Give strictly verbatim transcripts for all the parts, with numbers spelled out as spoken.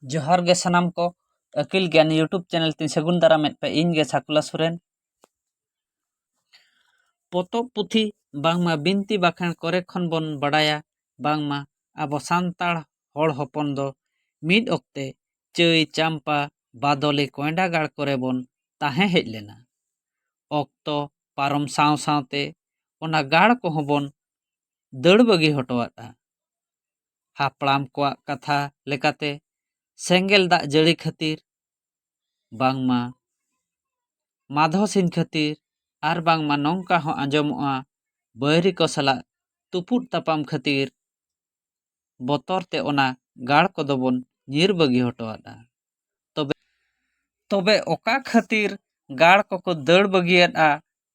ᱡᱚᱦᱟᱨ ᱜᱮ ᱥᱟᱱᱟᱢ ᱠᱚ, ᱟᱹᱠᱤᱞ ᱜᱮᱭᱟᱱ YouTube ᱪᱮᱱᱮᱞ ᱛᱤᱧ ᱥᱟᱹᱜᱩᱱ ᱫᱟᱨᱟᱢᱮᱫ ᱯᱮ, ᱤᱧ ᱜᱮ ᱥᱟᱠᱩᱞᱟ ᱥᱚᱨᱮᱱ᱾ ᱯᱚᱛᱚᱵ ᱯᱩᱛᱷᱤ ᱵᱟᱝᱢᱟ ᱵᱤᱱᱛᱤ ᱵᱟᱠᱷᱮᱬ ᱠᱚᱨᱮ ᱠᱷᱚᱱ ᱵᱚᱱ ᱵᱟᱰᱟᱭᱟ, ᱵᱟᱝᱢᱟ ᱟᱵᱚ ᱥᱟᱱᱛᱟᱲ ᱦᱚᱲ ᱦᱚᱯᱚᱱ ᱫᱚ ᱢᱤᱫ ᱚᱠᱛᱮ ᱪᱟᱹᱭ, ᱪᱟᱢᱯᱟ, ᱵᱟᱫᱚᱞᱤ, ᱠᱚᱭᱰᱟ ᱜᱟᱲ ᱠᱚᱨᱮ ᱵᱚᱱ ᱛᱟᱦᱮᱸ ᱦᱮᱡ ᱞᱮᱱᱟ᱾ ᱚᱠᱛᱚ ᱯᱟᱨᱚᱢ ᱥᱟᱶ ᱥᱟᱶᱛᱮ ᱚᱱᱟ ᱜᱟᱲ ᱠᱚᱦᱚᱸ ᱵᱚᱱ ᱫᱟᱹᱲ ᱵᱟᱹᱜᱤ ᱦᱚᱴᱚᱣᱟᱫᱼᱟ᱾ ᱦᱟᱯᱲᱟᱢ ᱠᱚᱣᱟᱜ ᱠᱟᱛᱷᱟ ᱞᱮᱠᱟᱛᱮ ᱥᱮᱸᱜᱮᱞ ᱫᱟᱜ ᱡᱟᱹᱲᱤ ᱠᱷᱟᱹᱛᱤᱨ, ᱵᱟᱝᱢᱟ ᱢᱟᱫᱷᱚ ᱥᱤᱧ ᱠᱷᱟᱹᱛᱤᱨ, ᱟᱨ ᱵᱟᱝᱢᱟ ᱱᱚᱝᱠᱟ ᱦᱚᱸ ᱟᱸᱡᱚᱢᱚᱜᱼᱟ, ᱵᱟᱹᱭᱨᱤ ᱠᱚ ᱥᱟᱞᱟᱜ ᱛᱩᱯᱩᱫ ᱛᱟᱯᱟᱢ ᱠᱷᱟᱹᱛᱤᱨ ᱵᱚᱛᱚᱨ ᱛᱮ ᱚᱱᱟ ᱜᱟᱲ ᱠᱚᱫᱚ ᱵᱚᱱ ᱧᱤᱨ ᱵᱟᱹᱜᱤ ᱦᱚᱴᱚᱣᱟᱫᱼᱟ᱾ ᱛᱚᱵᱮ, ᱛᱚᱵᱮ ᱚᱠᱟ ᱠᱷᱟᱹᱛᱤᱨ ᱜᱟᱲ ᱠᱚᱠᱚ ᱫᱟᱹᱲ ᱵᱟᱹᱜᱤᱭᱟᱫᱼᱟ,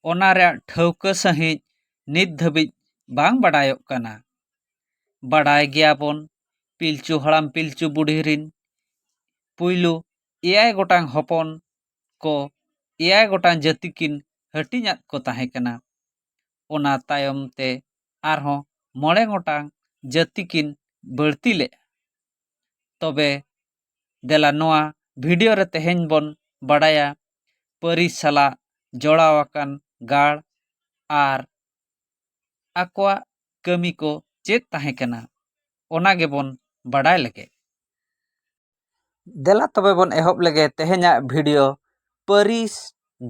ᱚᱱᱟ ᱨᱮᱭᱟᱜ ᱴᱷᱟᱹᱣᱠᱟᱹ ᱥᱟᱺᱦᱤᱡ ᱱᱤᱛ ᱫᱷᱟᱹᱵᱤᱡ ᱵᱟᱝ ᱵᱟᱰᱟᱭᱚᱜ ᱠᱟᱱᱟ᱾ ᱵᱟᱰᱟᱭ ᱜᱮᱭᱟᱵᱚᱱ, ᱯᱤᱞᱪᱩ ᱦᱟᱲᱟᱢ ᱯᱤᱞᱪᱩ ᱵᱩᱰᱷᱤ ᱨᱤᱱ ᱯᱩᱭᱞᱩ ᱮᱭᱟᱭ ᱜᱚᱴᱟᱝ ᱦᱚᱯᱚᱱ ᱠᱚ ᱮᱭᱟᱭ ᱜᱚᱴᱟᱝ ᱡᱟᱹᱛᱤ ᱠᱤᱱ ᱦᱟᱹᱴᱤᱧ ᱟᱫ ᱠᱚ ᱛᱟᱦᱮᱸ ᱠᱟᱱᱟ᱾ ᱚᱱᱟ ᱛᱟᱭᱚᱢ ᱛᱮ ᱟᱨᱦᱚᱸ ᱢᱚᱬᱮ ᱜᱚᱴᱟᱝ ᱡᱟᱹᱛᱤ ᱠᱤᱱ ᱵᱟᱹᱲᱛᱤ ᱞᱮᱫᱼᱟ᱾ ᱛᱚᱵᱮ ᱫᱮᱞᱟ ᱱᱚᱣᱟ ᱵᱷᱤᱰᱤᱭᱳ ᱨᱮ ᱛᱮᱦᱮᱧ ᱵᱚᱱ ᱵᱟᱰᱟᱭᱟ ᱯᱟᱹᱨᱤᱥ ᱥᱟᱞᱟᱜ ᱡᱚᱲᱟᱣ ᱟᱠᱟᱱ ᱜᱟᱲ ᱟᱨ ᱟᱠᱚᱣᱟᱜ ᱠᱟᱹᱢᱤ ᱠᱚ ᱪᱮᱫ ᱛᱟᱦᱮᱸ ᱠᱟᱱᱟ, ᱚᱱᱟ ᱜᱮᱵᱚᱱ ᱵᱟᱰᱟᱭ ᱞᱮᱜᱮ᱾ ᱫᱮᱞᱟ ᱛᱚᱵᱮ ᱵᱚᱱ ᱮᱦᱚᱵ ᱞᱮᱜᱮ ᱛᱮᱦᱮᱧᱟᱜ ᱵᱷᱤᱰᱤᱭᱳ, ᱯᱟᱹᱨᱤᱥ,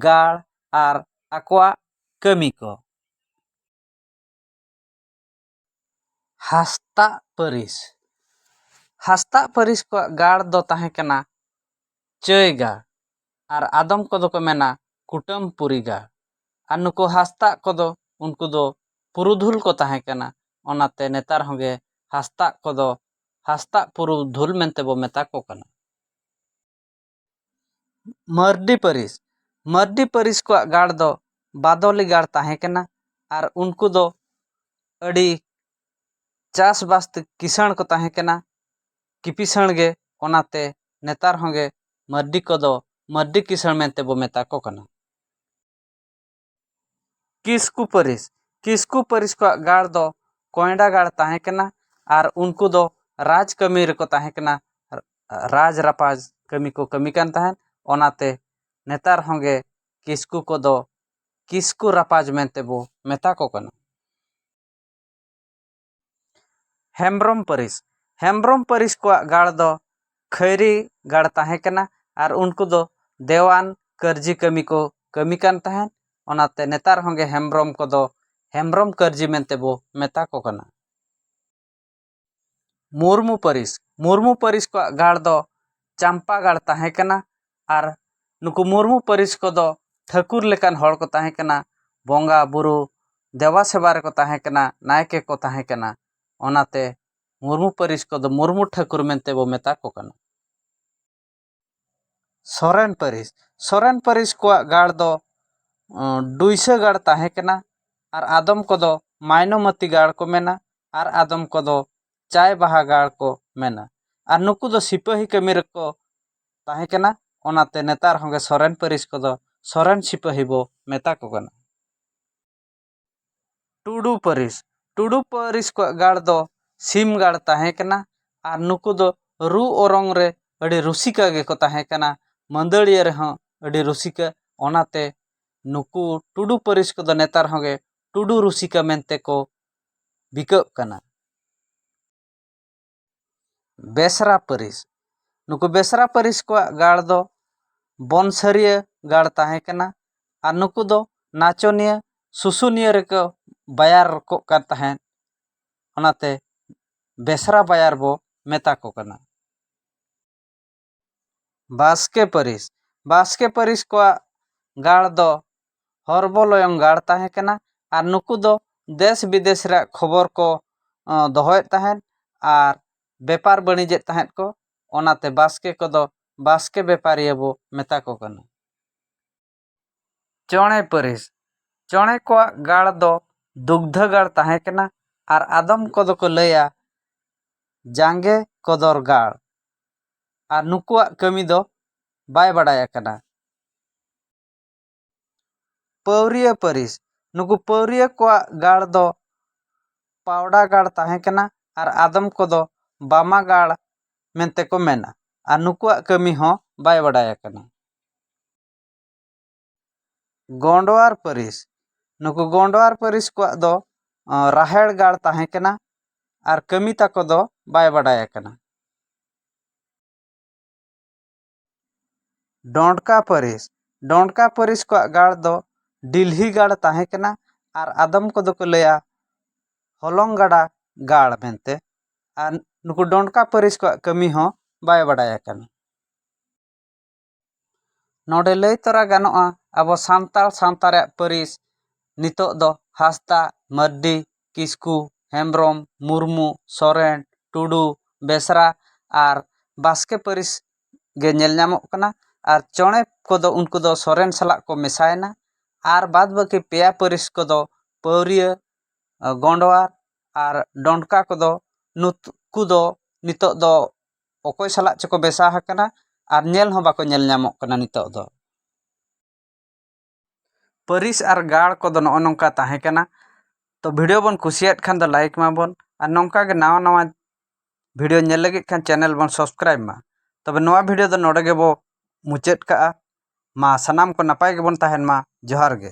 ᱜᱟᱲ ᱟᱨ ᱟᱠᱚᱣᱟᱜ ᱠᱟᱹᱢᱤ ᱠᱚ᱾ ᱦᱟᱸᱥᱫᱟᱜ ᱯᱟᱹᱨᱤᱥ᱾ ᱦᱟᱸᱥᱫᱟᱜ ᱯᱟᱹᱨᱤᱥ ᱠᱚᱣᱟᱜ ᱜᱟᱲ ᱫᱚ ᱛᱟᱦᱮᱸ ᱠᱟᱱᱟ ᱪᱟᱹᱭ ᱜᱟᱲ, ᱟᱨ ᱟᱫᱚᱢ ᱠᱚᱫᱚ ᱠᱚ ᱢᱮᱱᱟ ᱠᱩᱴᱟᱹᱢᱯᱩᱨᱤ ᱜᱟᱲ᱾ ᱟᱨ ᱱᱩᱠᱩ ᱦᱟᱸᱥᱫᱟᱜ ᱠᱚᱫᱚ ᱩᱱᱠᱩ ᱫᱚ ᱯᱩᱨᱩᱫᱷᱩᱞ ᱠᱚ ᱛᱟᱦᱮᱸ ᱠᱟᱱᱟ, ᱚᱱᱟᱛᱮ ᱱᱮᱛᱟᱨ ᱦᱚᱸᱜᱮ ᱦᱟᱸᱥᱫᱟᱜ ᱠᱚᱫᱚ ᱦᱟᱸᱥᱫᱟᱜ ᱯᱩᱨᱩᱫᱷᱩᱞ ᱢᱮᱱᱛᱮ ᱵᱚ ᱢᱮᱛᱟ ᱠᱚ ᱠᱟᱱᱟ᱾ ᱢᱟᱹᱨᱰᱤ ᱯᱟᱹᱨᱤᱥ᱾ ᱢᱟᱹᱨᱰᱤ ᱯᱟᱹᱨᱤᱥ ᱠᱚᱣᱟᱜ ᱜᱟᱲ ᱫᱚ ᱵᱟᱫᱚᱞᱤ ᱜᱟᱲ ᱛᱟᱦᱮᱸ ᱠᱟᱱᱟ, ᱟᱨ ᱩᱱᱠᱩ ᱫᱚ ᱟᱹᱰᱤ ᱪᱟᱥᱵᱟᱥ ᱛᱮ ᱠᱤᱥᱟᱹᱬ ᱠᱚ ᱛᱟᱦᱮᱸ ᱠᱟᱱᱟ, ᱠᱤᱯᱤᱥᱟᱹᱬ ᱜᱮ᱾ ᱚᱱᱟᱛᱮ ᱱᱮᱛᱟᱨ ᱦᱚᱸᱜᱮ ᱢᱟᱹᱨᱰᱤ ᱠᱚᱫᱚ ᱢᱟᱹᱨᱰᱤ ᱠᱤᱥᱟᱹᱬ ᱢᱮᱱᱛᱮ ᱵᱚ ᱢᱮᱛᱟ ᱠᱚ ᱠᱟᱱᱟ᱾ ᱠᱤᱥᱠᱩ ᱯᱟᱹᱨᱤᱥ᱾ ᱠᱤᱥᱠᱩ ᱯᱟᱹᱨᱤᱥ ᱠᱚᱣᱟᱜ ᱜᱟᱲ ᱫᱚ ᱠᱚᱭᱰᱟ ᱜᱟᱲ ᱛᱟᱦᱮᱸ ᱠᱟᱱᱟ, ᱟᱨ ᱩᱱᱠᱩ ᱫᱚ ᱨᱟᱡᱽ ᱠᱟᱹᱢᱤ ᱨᱮᱠᱚ ᱛᱟᱦᱮᱸ ᱠᱟᱱᱟ᱾ ᱨᱟᱡᱽ ᱨᱟᱯᱟᱡᱽ ᱠᱟᱹᱢᱤ ᱠᱚ ᱠᱟᱹᱢᱤ ᱠᱟᱱ ᱛᱟᱦᱮᱸᱫ᱾ ᱚᱱᱟᱛᱮ ᱱᱮᱛᱟᱨ ᱦᱚᱸᱜᱮ ᱠᱤᱥᱠᱩ ᱠᱚᱫᱚ ᱠᱤᱥᱠᱩ ᱨᱟᱯᱟᱡᱽ ᱢᱮᱱᱛᱮ ᱵᱚ ᱢᱮᱛᱟ ᱠᱚ ᱠᱟᱱᱟ᱾ ᱦᱮᱢᱵᱽᱨᱚᱢ ᱯᱟᱹᱨᱤᱥ᱾ ᱦᱮᱢᱵᱽᱨᱚᱢ ᱯᱟᱹᱨᱤᱥ ᱠᱚᱣᱟᱜ ᱜᱟᱲ ᱫᱚ ᱠᱷᱟᱹᱭᱨᱤ ᱜᱟᱲ ᱛᱟᱦᱮᱸ ᱠᱟᱱᱟ ᱟᱨ ᱩᱱᱠᱩ ᱫᱚ ᱫᱮᱣᱟᱱ ᱠᱟᱹᱨᱡᱤ ᱠᱟᱹᱢᱤ ᱠᱚ ᱠᱟᱹᱢᱤ ᱠᱟᱱ ᱛᱟᱦᱮᱸᱫ᱾ ᱚᱱᱟᱛᱮ ᱱᱮᱛᱟᱨ ᱦᱚᱸᱜᱮ ᱦᱮᱢᱵᱽᱨᱚᱢ ᱠᱚᱫᱚ ᱦᱮᱢᱵᱽᱨᱚᱢ ᱠᱟᱹᱨᱡᱤ ᱢᱮᱱᱛᱮ ᱵᱚ ᱢᱮᱛᱟ ᱠᱚ ᱠᱟᱱᱟ᱾ ᱢᱩᱨᱢᱩ ᱯᱟᱹᱨᱤᱥ᱾ ᱢᱩᱨᱢᱩ ᱯᱟᱹᱨᱤᱥ ᱠᱚᱣᱟᱜ ᱜᱟᱲ ᱫᱚ ᱪᱟᱢᱯᱟ ᱜᱟᱲ ᱛᱟᱦᱮᱸ ᱠᱟᱱᱟ ᱟᱨ ᱱᱩᱠᱩ ᱢᱩᱨᱢᱩ ᱯᱟᱹᱨᱤᱥ ᱠᱚᱫᱚ ᱴᱷᱟᱹᱠᱩᱨ ᱞᱮᱠᱟᱱ ᱦᱚᱲ ᱠᱚ ᱛᱟᱦᱮᱸ ᱠᱟᱱᱟ, ᱵᱚᱸᱜᱟ ᱵᱩᱨᱩ ᱫᱮᱵᱟ ᱥᱮᱵᱟ ᱨᱮᱠᱚ ᱛᱟᱦᱮᱸ ᱠᱟᱱᱟ, ᱱᱟᱭᱠᱮ ᱠᱚ ᱛᱟᱦᱮᱸ ᱠᱟᱱᱟ᱾ ᱚᱱᱟᱛᱮ ᱢᱩᱨᱢᱩ ᱯᱟᱹᱨᱤᱥ ᱠᱚᱫᱚ ᱢᱩᱨᱢᱩ ᱴᱷᱟᱹᱠᱩᱨ ᱢᱮᱱᱛᱮ ᱵᱚ ᱢᱮᱛᱟ ᱠᱚ ᱠᱟᱱᱟ᱾ ᱥᱚᱨᱮᱱ ᱯᱟᱹᱨᱤᱥ᱾ ᱥᱚᱨᱮᱱ ᱯᱟᱹᱨᱤᱥ ᱠᱚᱣᱟᱜ ᱜᱟᱲ ᱫᱚ, ᱚᱸ, ᱰᱩᱭᱥᱟᱹ ᱜᱟᱲ ᱛᱟᱦᱮᱸ ᱠᱟᱱᱟ ᱟᱨ ᱟᱫᱚᱢ ᱠᱚᱫᱚ ᱢᱟᱭᱱᱚᱢᱟᱹᱛᱤ ᱜᱟᱲ ᱠᱚ ᱢᱮᱱᱟ ᱟᱨ ᱟᱫᱚᱢ ᱠᱚᱫᱚ ᱪᱟᱭ ᱵᱟᱦᱟ ᱜᱟᱲ ᱠᱚ ᱢᱮᱱᱟ᱾ ᱟᱨ ᱱᱩᱠᱩ ᱫᱚ ᱥᱤᱯᱟᱹᱦᱤ ᱠᱟᱹᱢᱤ ᱨᱮᱠᱚ ᱛᱟᱦᱮᱸ ᱠᱟᱱᱟ, ᱚᱱᱟᱛᱮ ᱱᱮᱛᱟᱨ ᱦᱚᱸᱜᱮ ᱥᱚᱨᱮᱱ ᱯᱟᱹᱨᱤᱥ ᱠᱚᱫᱚ ᱥᱚᱨᱮᱱ ᱥᱤᱯᱟᱹᱦᱤ ᱵᱚ ᱢᱮᱛᱟ ᱠᱚ ᱠᱟᱱᱟ᱾ ᱴᱩᱰᱩ ᱯᱟᱹᱨᱤᱥ᱾ ᱴᱩᱰᱩ ᱯᱟᱹᱨᱤᱥ ᱠᱚᱣᱟᱜ ᱜᱟᱲ ᱫᱚ ᱥᱤᱢ ᱜᱟᱲ ᱛᱟᱦᱮᱸ ᱠᱟᱱᱟ ᱟᱨ ᱱᱩᱠᱩ ᱫᱚ ᱨᱩ ᱚᱨᱚᱝ ᱨᱮ ᱟᱹᱰᱤ ᱨᱩᱥᱤᱠᱟ ᱜᱮᱠᱚ ᱛᱟᱦᱮᱸ ᱠᱟᱱᱟ, ᱢᱟᱹᱫᱟᱹᱲᱤᱭᱟᱹ ᱨᱮᱦᱚᱸ ᱟᱹᱰᱤ ᱨᱩᱥᱤᱠᱟ᱾ ᱚᱱᱟᱛᱮ ᱱᱩᱠᱩ ᱴᱩᱰᱩ ᱯᱟᱹᱨᱤᱥ ᱠᱚᱫᱚ ᱱᱮᱛᱟᱨ ᱦᱚᱸᱜᱮ ᱴᱩᱰᱩ ᱨᱩᱥᱤᱠᱟ ᱢᱮᱱᱛᱮ ᱠᱚ ᱵᱤᱠᱟᱹᱜ ᱠᱟᱱᱟ᱾ ᱵᱮᱥᱨᱟ ᱯᱟᱹᱨᱤᱥ᱾ ᱱᱩᱠᱩ ᱵᱮᱥᱨᱟ ᱯᱟᱹᱨᱤᱥ ᱠᱚᱣᱟᱜ ᱜᱟᱲ ᱫᱚ ᱵᱚᱱᱥᱟᱹᱨᱤᱭᱟᱹ ᱜᱟᱲ ᱛᱟᱦᱮᱸ ᱠᱟᱱᱟ ᱟᱨ ᱱᱩᱠᱩ ᱫᱚ ᱱᱟᱪᱚᱱᱤᱭᱟᱹ, ᱥᱩᱥᱩᱱᱤᱭᱟᱹ ᱨᱮᱠᱚ ᱵᱟᱭᱟᱨ ᱠᱚᱜ ᱠᱟᱱ ᱛᱟᱦᱮᱸᱫ᱾ ᱚᱱᱟᱛᱮ ᱵᱮᱥᱨᱟ ᱵᱟᱭᱟᱨ ᱵᱚ ᱢᱮᱛᱟ ᱠᱚ ᱠᱟᱱᱟ᱾ ᱵᱟᱥᱠᱮ ᱯᱟᱹᱨᱤᱥ᱾ ᱵᱟᱥᱠᱮ ᱯᱟᱹᱨᱤᱥ ᱠᱚᱣᱟᱜ ᱜᱟᱲ ᱫᱚ ᱦᱚᱨᱵᱚᱞᱚᱭᱚᱝ ᱜᱟᱲ ᱛᱟᱦᱮᱸ ᱠᱟᱱᱟ ᱟᱨ ᱱᱩᱠᱩ ᱫᱚ ᱫᱮᱥ ᱵᱤᱫᱮᱥ ᱨᱮᱭᱟᱜ ᱠᱷᱚᱵᱚᱨ ᱠᱚ, ᱚ, ᱫᱚᱦᱚᱭᱮᱫ ᱛᱟᱦᱮᱸᱫ ᱟᱨ ᱵᱮᱯᱟᱨ ᱵᱟᱹᱱᱤᱡᱮᱫ ᱛᱟᱦᱮᱸᱫ ᱠᱚ᱾ ᱚᱱᱟᱛᱮ ᱵᱟᱥᱠᱮ ᱠᱚᱫᱚ ᱵᱟᱥᱠᱮ ᱵᱮᱯᱟᱨᱤᱭᱟᱹ ᱵᱚ ᱢᱮᱛᱟ ᱠᱚ ᱠᱟᱱᱟ᱾ ᱪᱚᱬᱮ ᱯᱟᱹᱨᱤᱥ᱾ ᱪᱚᱬᱮ ᱠᱚᱣᱟᱜ ᱜᱟᱲ ᱫᱚ ᱫᱩᱜᱽᱫᱷᱟᱹ ᱜᱟᱲ ᱛᱟᱦᱮᱸ ᱠᱟᱱᱟ ᱟᱨ ᱟᱫᱚᱢ ᱠᱚᱫᱚ ᱠᱚ ᱞᱟᱹᱭᱟ ᱡᱟᱸᱜᱮ ᱠᱚᱫᱚᱨ ᱜᱟᱲ᱾ ᱟᱨ ᱱᱩᱠᱩᱣᱟᱜ ᱠᱟᱹᱢᱤ ᱫᱚ ᱵᱟᱭ ᱵᱟᱰᱟᱭ ᱟᱠᱟᱱᱟ᱾ ᱯᱟᱹᱣᱨᱤᱭᱟᱹ ᱯᱟᱹᱨᱤᱥ᱾ ᱱᱩᱠᱩ ᱯᱟᱹᱣᱨᱤᱭᱟᱹ ᱠᱚᱣᱟᱜ ᱜᱟᱲ ᱫᱚ ᱯᱟᱣᱰᱟ ᱜᱟᱲ ᱛᱟᱦᱮᱸ ᱠᱟᱱᱟ ᱟᱨ ᱟᱫᱚᱢ ᱠᱚᱫᱚ ᱵᱟᱢᱟ ᱜᱟᱲ ᱢᱮᱱᱛᱮ ᱠᱚ ᱢᱮᱱᱟ᱾ ᱟᱨ ᱱᱩᱠᱩᱣᱟᱜ ᱠᱟᱹᱢᱤ ᱦᱚᱸ ᱵᱟᱭ ᱵᱟᱰᱟᱭ ᱟᱠᱟᱱᱟ᱾ ᱜᱚᱸᱰᱣᱟᱨ ᱯᱟᱹᱨᱤᱥ᱾ ᱱᱩᱠᱩ ᱜᱚᱸᱰᱣᱟᱨ ᱯᱟᱹᱨᱤᱥ ᱠᱚᱣᱟᱜ ᱫᱚ, ᱟᱸ, ᱨᱟᱦᱮᱲ ᱜᱟᱲ ᱛᱟᱦᱮᱸ ᱠᱟᱱᱟ ᱟᱨ ᱠᱟᱹᱢᱤ ᱛᱟᱠᱚ ᱫᱚ ᱵᱟᱭ ᱵᱟᱰᱟᱭ ᱟᱠᱟᱱᱟ᱾ ᱰᱚᱸᱰᱠᱟ ᱯᱟᱹᱨᱤᱥ᱾ ᱰᱚᱸᱰᱠᱟ ᱯᱟᱹᱨᱤᱥ ᱠᱚᱣᱟᱜ ᱜᱟᱲ ᱫᱚ ᱰᱤᱞᱦᱤ ᱜᱟᱲ ᱛᱟᱦᱮᱸ ᱠᱟᱱᱟ ᱟᱨ ᱟᱫᱚᱢ ᱠᱚᱫᱚ ᱠᱚ ᱞᱟᱹᱭᱟ ᱦᱚᱞᱚᱝ ᱜᱟᱰᱟ ᱜᱟᱲ ᱢᱮᱱᱛᱮ᱾ ᱟᱨ ᱱᱩᱠᱩ ᱰᱚᱸᱰᱠᱟ ᱯᱟᱹᱨᱤᱥ ᱠᱚᱣᱟᱜ ᱠᱟᱹᱢᱤ ᱦᱚᱸ ᱵᱟᱭ ᱵᱟᱰᱟᱭ ᱟᱠᱟᱱᱟ᱾ ᱱᱚᱰᱮ ᱞᱟᱹᱭ ᱛᱚᱨᱟ ᱜᱟᱱᱚᱜᱼᱟ, ᱟᱵᱚ ᱥᱟᱱᱛᱟᱲ ᱥᱟᱶᱛᱟ ᱨᱮᱭᱟᱜ ᱯᱟᱹᱨᱤᱥ ᱱᱤᱛᱚᱜ ᱫᱚ ᱦᱟᱸᱥᱫᱟ, ᱢᱟᱹᱨᱰᱤ, ᱠᱤᱥᱠᱩ, ᱦᱮᱢᱵᱨᱚᱢ, ᱢᱩᱨᱢᱩ, ᱥᱚᱨᱮᱱ, ᱴᱩᱰᱩ, ᱵᱮᱥᱨᱟ ᱟᱨ ᱵᱟᱥᱠᱮ ᱯᱟᱹᱨᱤᱥ ᱜᱮ ᱧᱮᱞ ᱧᱟᱢᱚᱜ ᱠᱟᱱᱟ᱾ ᱟᱨ ᱪᱚᱬᱮ ᱠᱚᱫᱚ ᱩᱱᱠᱩ ᱫᱚ ᱥᱚᱨᱮᱱ ᱥᱟᱞᱟᱜ ᱠᱚ ᱢᱮᱥᱟᱭᱮᱱᱟ᱾ ᱟᱨ ᱵᱟᱫ ᱵᱟᱹᱠᱤ ᱯᱮᱭᱟ ᱯᱟᱹᱨᱤᱥ ᱠᱚᱫᱚ ᱯᱟᱹᱣᱨᱤᱭᱟᱹ, ᱜᱚᱸᱰᱣᱟᱨ ᱟᱨ ᱰᱚᱸᱰᱠᱟ ᱠᱚᱫᱚ, ᱱᱩᱠᱩ ᱫᱚ ᱱᱤᱛᱚᱜ ᱫᱚ ᱚᱠᱚᱭ ᱥᱟᱞᱟᱜ ᱪᱚᱠᱚ ᱢᱮᱥᱟ ᱟᱠᱟᱱᱟ ᱟᱨ ᱧᱮᱞ ᱦᱚᱸ ᱵᱟᱠᱚ ᱧᱮᱞ ᱧᱟᱢᱚᱜ ᱠᱟᱱᱟ ᱱᱤᱛᱚᱜ ᱫᱚ᱾ ᱯᱟᱹᱨᱤᱥ ᱟᱨ ᱜᱟᱲ ᱠᱚᱫᱚ ᱱᱚᱜᱼᱚ ᱱᱚᱝᱠᱟ ᱛᱟᱦᱮᱸ ᱠᱟᱱᱟ᱾ ᱛᱚ, ᱵᱷᱤᱰᱤᱭᱳ ᱵᱚᱱ ᱠᱩᱥᱤᱭᱟᱫ ᱠᱷᱟᱱ ᱫᱚ ᱞᱟᱭᱤᱠ ᱢᱟᱵᱚᱱ, ᱟᱨ ᱱᱚᱝᱠᱟ ᱜᱮ ᱱᱟᱣᱟ ᱱᱟᱣᱟ ᱵᱷᱤᱰᱤᱭᱳ ᱧᱮᱞ ᱞᱟᱹᱜᱤᱫ ᱠᱷᱟᱱ ᱪᱮᱱᱮᱞ ᱵᱚᱱ ᱥᱟᱵᱥᱠᱨᱟᱭᱤᱵ ᱢᱟ᱾ ᱛᱚᱵᱮ ᱱᱚᱣᱟ ᱵᱷᱤᱰᱤᱭᱳ ᱫᱚ ᱱᱚᱰᱮ ᱜᱮᱵᱚ ᱢᱩᱪᱟᱹᱫ ᱠᱟᱜᱼᱟ᱾ ᱢᱟ ᱥᱟᱱᱟᱢ ᱠᱚ ᱱᱟᱯᱟᱭ ᱜᱮᱵᱚᱱ ᱛᱟᱦᱮᱱ ᱢᱟ᱾ ᱡᱚᱦᱟᱨ ᱜᱮ᱾